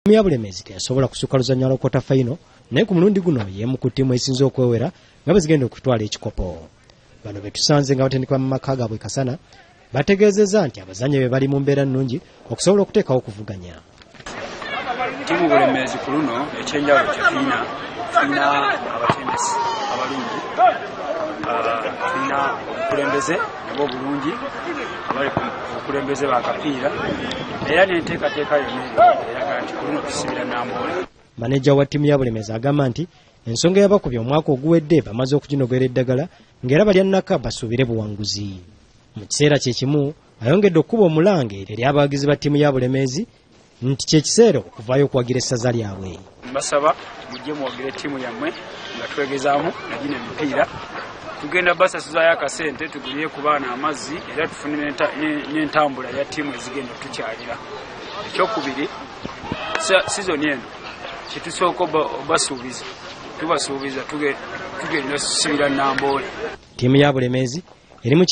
Ttiimu ya Bulemeezi teyasobola kusukka luzannya lwa quarter final, naye ku mulundi guno y'emu ku ttiimu esinze okwewera nga bwe zigenda okutwala ekikopo. Bano be tusanze nga batendekebwa mu maka gaabwe Kasana bategeezezza nti abazannyi be bali mu mbeera nnungi okusobola okuteekawo okuvuganya. Ttiimu Bulemeezi ku luno ekyenjawulo kye tulina, tulina abatendesi abalungi, tulina obukulembeze nabwo obulungi, abali ku bukulembeze bakapiira, era n'enteekateeka yonna eraga nti ku luno tusibira Namboole. Maneja wa ttiimu ya Bulemeezi agamba nti ensonga eyabakubye omwaka oguwedde bamaze okuginogera eddagala, ng'era balya nnaka basuubire buwanguzi. Mu kiseera kye kimu ayongedde okukuba omulange eri abawagizi ba ttiimu ya Bulemeezi nti kye kiseera okuvaayo okuwagira essaza lyabwe. Mbasaba mujje muwagire ttiimu yammwe nga twegezaamu nagino emipiira. Tugenda basasuzaayo akasente tugulire ku baana amazzi, era tufune n'entambula ya ttiimu ezigenda tukyalira. Ekyokubiri, sizoni eno kyetusooka obasuubiza, tubasuubiza tugenda kusibira Namboole. Ttiimu ya Bulemeezi eri mu